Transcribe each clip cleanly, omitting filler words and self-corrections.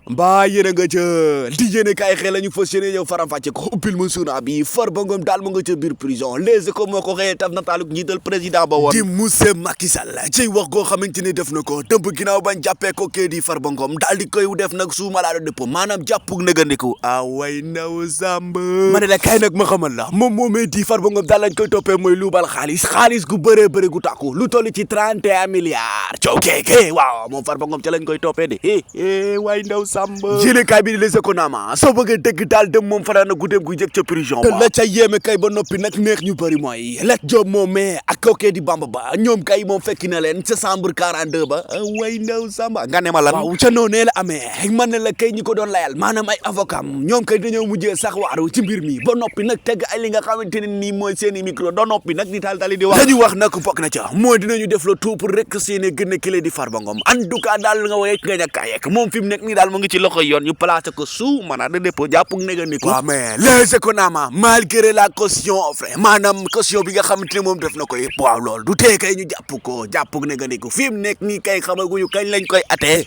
mbaa yéen a nga ca di yéene kaay xel la ñu fas yéene ñëw faram-fàcce ko uppil mu suuna bi Farba Ngom daal mu nga ca biir prison Les Échos moo ko xëyee taf nataaluk njiital président ba woon di monsieur Macky Sall ci wax goo xamante ni def na ko tëmb ginnaaw bañ jàppee ko kee di Farba Ngom daal di koy def nag sous mandat de dépôt maanaam jàppug nëgandiku way ndaw sàmb ma ne la kay nag ma xamal la moom moomee di Farba Ngom daal lañ koy toppee mooy luubal xaalis gu bëree bëri gu tàkku lu toll ci 31 milliards coow kee waaw moom Farba Ngom ca lañ koy toppee de way ndaw yéene kaay bi di Les Échos naama soo bëggee dëgg daal dem moom fanaan na guddeem gu jëkk ca prison te la ca yéeme kay ba noppi nag neex ñu bëri mooy Lat Diop moom mais ak kookee di Bamba Ba ñoom kay moom fekki na leen ca chambre 42 ba way ndaw samba nga ne ma lan waaw ca noonee la amee man ne la kay ñi ko doon layal maanaam ay avocat ñoom kay dañoo mujjee sax waaru ci mbir mi ba noppi nag teg ay li nga xamante ne nii mooy seeni micro doo noppi nag di taal tali di wax dañu wax nag bokk na ca mooy dinañu def le tout pour rek seeni gën a kile di Farba Ngom en tout cas daal nga woye nga ñàkkaayek moom fi mu nekk nii daal mu ngi ci loxo yoon ñu placé ko sous mandat de dépôt jàppug négandiku waaw mais Les Échos naama malgré la caution offrée maanaam caution bi nga xamante ne moom def na ko yëpp waaw loolu du tee kay ñu jàpp ko jàppug négandiku fi mu nekk nii kay xamaguñu kañ lañ koy atee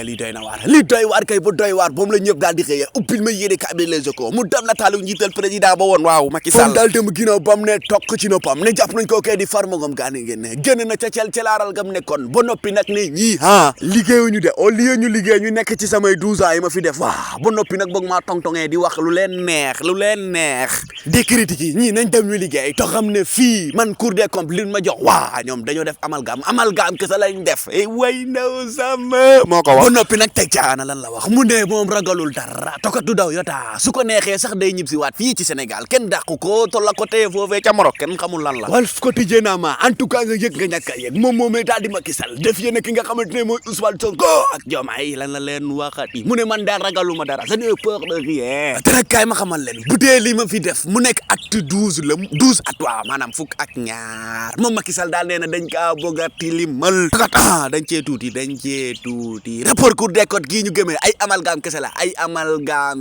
li doy na waar li doy waar kay ba doy waar moom la ñëpp daal di xëyee uppil ma yéene kaay bi Les Échos mu dem nataalu njiital président ba woon waaw Macky Sall daal dem ginnaaw bam ne tokk ci noppam ne jàpp nañ ko kay di Farba Ngom gaani ngeen génn na ca celaaral gam nekkoon ba noppi nag ne ñii liggéeyuñu de au lieu ñu liggéey ñu nekk ci samay 12 ans yi ma fi def waaw ba noppi nag bëgg maa tongtongee di wax lu leen neex di critique yi ñii nañ dem ñu liggéey to xam ne fii man Cour des comptes li ma jox ñoom dañoo def amalgame kese lañ def way ndaw sama moo ko wax ba noppi nag teg caana lan la wax mu ne moom ragalul dara tokatu daw yota su ko neexee sax day ñib si waat fii ci Sénégal kenn dàqu ko to la ko téye foofee ca Maroc kenn xamul lan la Walf Quotidien naama en tout cas nga yëg nga ñàkk a yëg moom moomee daal di Macky Sall def yéen ki nga xamante ne mooy Ousmane Sonko ak Diomaye lan la leen waxati mu ne man daal ragaluma dara je n'ai peur de rien te nag kaay ma xamal leen bu dee li ma fi def mu nekk acte 12 la 12 at waaw maanaam fukk ak ñaar moom Macky Sall daal nee na dañ kaa bëgg a tilimal dañ cee tuuti rapport Cour des comptes gii ñu gëmee ay amalgame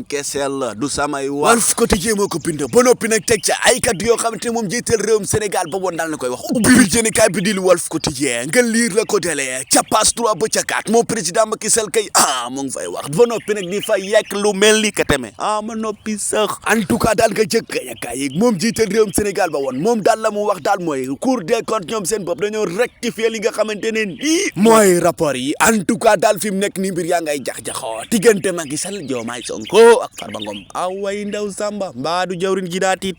kese la du samay wax Walf Quotidien moo ko bind ba noppi nag teg ca ay kaddu yoo xamante ne moom jiital réewum Sénégal ba woon daal na koy wax ubbi jëni kaay bi di lu Walf Quotidien nga lire la ko delee ca page 3 ba ca 4 moom président Macky Sall kay mu ngi fay wax ba noppi nag di fa yekk lu mel ni ka teme ma noppi sax en tout cas daal nga jëkk kaay moom jiital réewum Sénégal ba woon moom daal la mu wax daal mooy Cour des comptes ñoom seen bopp dañoo rectifier li nga xamante ne nii mooy rapport yi en tout cas daal fi mu nekk nii mbir yaa ngay jax-jaxoo diggante Macky Sall Diomaye Sonko ak Farba Ngom way ndaw samba mbaa du jawrin ji daa tiit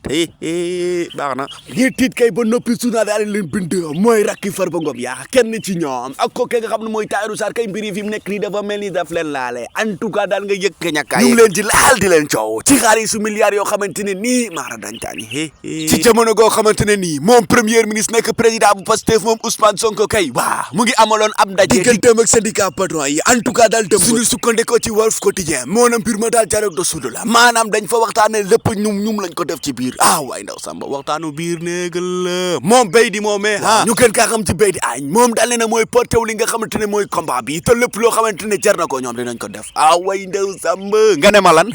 baax na ñi tiit kay ba noppi suna daal leen bind mooy rakki Farba Ngom yaa kenn ci ñoom ak ko nga xam ne mooy Tahirou Sarr kay mbir yi fi mu nekk nii dafa mel ni daf leen laale en tout cas daal nga yëg ka ñàkkaay ñu ngi leen di laal di leen coow ci xaalisu milliards yoo xamante ne nii maara dañtaani ci jamono goo xamante ne nii moom premier ministre nekk président bu Pastef moom Ousmane Sonko kay mu ngi amaloon ab ndaje digganteem ak syndicat patron yi en tout cas daal dem suñu sukkandikoo ci Walf Quotidien moo na mbir ma daal dialogue de soude la maanaam dañ fa waxtaane lépp ñum lañ ko def ci biir waay ndaw samba waxtaanu biir néegal la moom béy di moomee ñu gën kaa xam ci béy di añ moom daal ne na mooy portew li nga xamante ne mooy combat bi te lépp loo xamante ne jar na ko ñoom dinañ ko def waay ndaw samba nga ne ma lan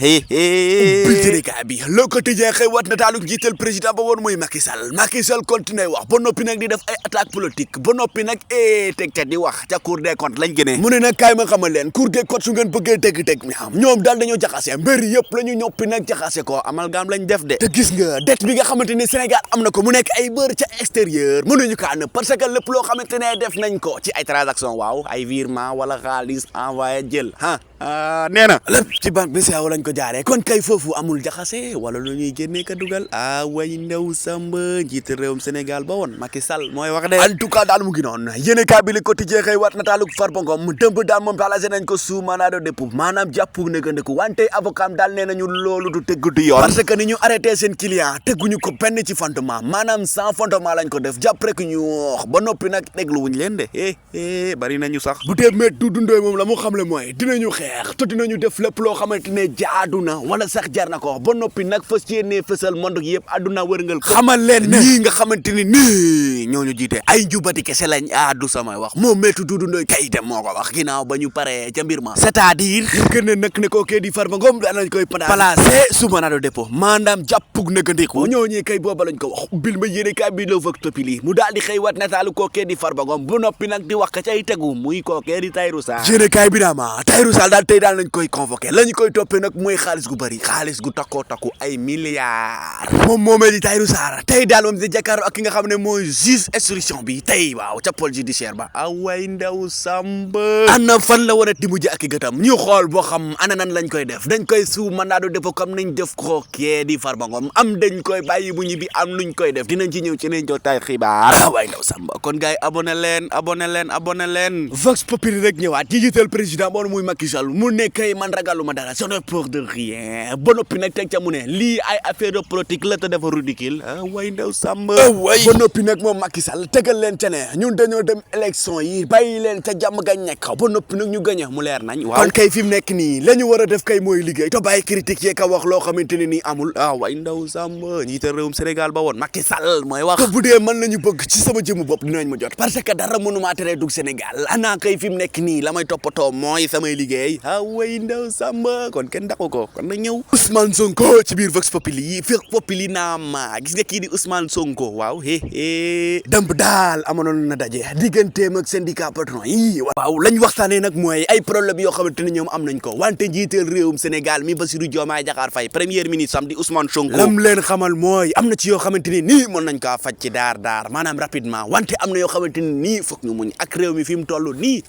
biltérika bi Le Quotidien xëy wat nataaluk njiital président ba woon mooy Macky Sall continué wax ba noppi nag di def ay attaque politique ba noppi nag teg ca di wax ca Cour des comptes lañ gënee mu ne nag kaay ma xamal leen Cour des comptes su ngeen bëggee dégg mi xam ñoom daal dañoo jaxase mbir yëpp la ñu ñoppi nag jaxase ko amalgame lañ def de te gis nga dette bi nga xamante ne Sénégal am na ko mu nekk ay bër ca extérieur mënuñu kaa nëbb parce que lépp loo xamante ne def nañ ko ci ay transaction waaw ay virement wala xaalis envoyé jël nee na lépp ci banque bi seew lañ ko jaaree kon kay foofu amul jaxase wala lu ñuy génnee ka dugal way ndaw samba njiit réewum Sénégal ba woon Macky Sall mooy wax de en tout cas daal mu ngi noonu yéene kaa bi Le Quotidien xëy waat nataaluk Farba Ngom mu dëmb daal moom placé nañ ko sous mandat de dépôt maanaam jàppu nëgandiku wante avocat daal nee nañu loolu du tëgg du yoon parce que ni ñu arrêté seen client tegguñu ko benn ci fondement maanaam sans fondement lañ ko def jàpp rek ñu wax ba noppi nag déglu wuñ leen de bari nañu sax bu dee met du dundee moom la mu xam le mooy dinañu xeex te dinañu def lépp loo xamante ne jaadu na wala sax jar na ko ba noppi nag fas yéene fësal monde yëpp àdduna wërngal ko xamal leen ne ñii nga xamante ni nii ñooñu jiite ay njubati kese lañ du samay wax moom meetu du dundee kay dem moo ko wax ginnaaw ba ñu paree ca mbir ma c'est-à-dire ñu gën a nag ne ko kee di Farba Ngom daanañ koy placé sous mandat de dépôt maanaam jàppug nëgandiku ñooñee kay booba lañ ko wax bil ma yéene kaay bi la vak topili mu daal di xëy wat nataalu kookee di Farba Ngom bu noppi nag di wax ka cay tegu muy kookee di Tahirou Sarr yéene kaay bi daama Tahirou Sarr daal tey daal lañ koy convoqué la ñu koy toppee nag mooy xaalis gu bëri xaalis gu takkoo takku ay milliards moom moomee di Tahirou Sarr tey daal moom di jàkkaarloo ak ki nga xam ne mooy juge instruction bi tey waaw ca pôle judiciaire ba away ndaw Samba ana fan la war a di mujj ak i gëtam ñu xool boo xam ana nan lañ koy def dañ koy sous mandat de dépôt comme nañ def ko kee di Farba Ngom am dañ koy bàyyi bu ñibbi am luñ koy def dinañ ci ñëw ci nañ jotaay xibaar away ndaw Samba kon gars yi abonné leen Vox Populi rek ñëwaat ci jiital président boonu muy Macky Sall mu ne kay man ragaluma dara je n'ai peur de rien ba noppi nag teg ca mu ne lii ay affaire de politique la te dafa ridicule way ndaw Samba ba noppi nag moom Macky Sall tegal leen ca ne ñun dañoo dem élection yi bàyyi leen ca jàmm gañ nekk ba noppi nag ñu gañe mu leer nañ waaw kon kay fi mu nekk nii la ñu war a def kay mooy liggéey te bàyyi critique yee ka wax loo xamante ne nii amul way ndaw Samba njiital réewum Sénégal ba woon Macky Sall mooy wax te bu dee mën nañu bëgg ci sama jëmu bopp dinañ ma jot parce que dara mënumaa teree dugg Sénégal ana kay fi mu nekk nii la may toppatoo mooy samay liggéey way ndaw Samba kon kenn daqu ko kon na ñëw Ousmane Sonko ci biir Vox Populi yi Vox Populi naama gis nga kii di Ousmane Sonko waaw dëmb daal amoon na daje digganteem ak syndicat patron yi waaw lañ waxtaanee nag mooy ay problème yoo xamante ne ñoom am nañ ko wante njiiteel réewum Sénégal mi Bassirou Diomaye Diakhar Faye premier ministre am di Ousmane Sonko lam leen xamal mooy am na ci yoo xamante ne nii mën nañ kaa faj ci daar maanaam rapidement wante am na yoo xamante ne nii foog ñu muñ ak réew mi fi mu toll nii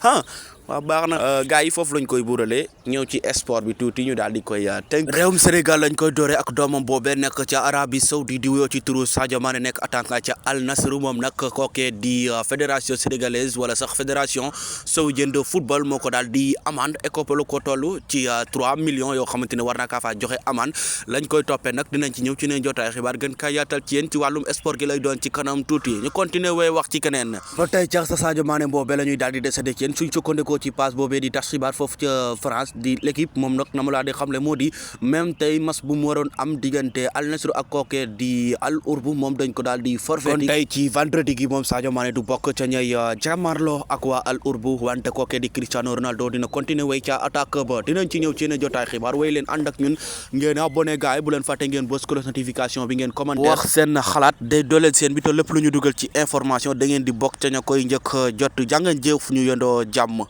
waaw baax na gars yi foofu lañ koy buuralee ñëw ci sport bi tuuti ñu daal di koy tënk réewum Sénégal lañ koy dooree ak doomam boobee nekk ca Arabie Saoudite di wuyoo ci turu Sadio Mané nekk attaquant ca Al Nassr moom nag kookee di fédération sénégalaise wala sax fédération saoudienne de football moo ko daal di amende écopé lu ko toll ci 3 millions yoo xamante ne war naa kaa faa joxe amende lañ koy toppee nag dinañ ci ñëw ci neen jotaay xibaar gën kaa yaatal ci yéen ci wàllum sport gi lay doon ci kanam tuuti ñu continuer way wax ci keneen ba tey ca sa Sadio Mané boobee la ñuy daal di décédé ci yéen suñ sukkandikoo ci passe boobee di tax xibaar foofu ca France di l'équipe moom nag na ma laa di xamle moo di même tey mas bu mu waroon am diggante Al Nassr ak kookee di Al Urbu moom dañ ko daal di forfait kon tey ci vendredi gi moom Sadio Mané du bokk ca ñay jàmmarloo ak waa Al Urbu wante kookee di Cristiano Ronaldo dina continuer way ca attaque ba dinañ ci ñëw ci ne jotaay xibaar way leen ànd ak ñun ngeen abonné gars yi bu leen fàtte ngeen bës cloche notification bi ngeen commentaire wax seen xalaat day dooleel seen bi te lépp lu ñu dugal ci information da ngeen di bokk ca ña koy njëkk jot jàngeen jëf ñu yendoo jàmm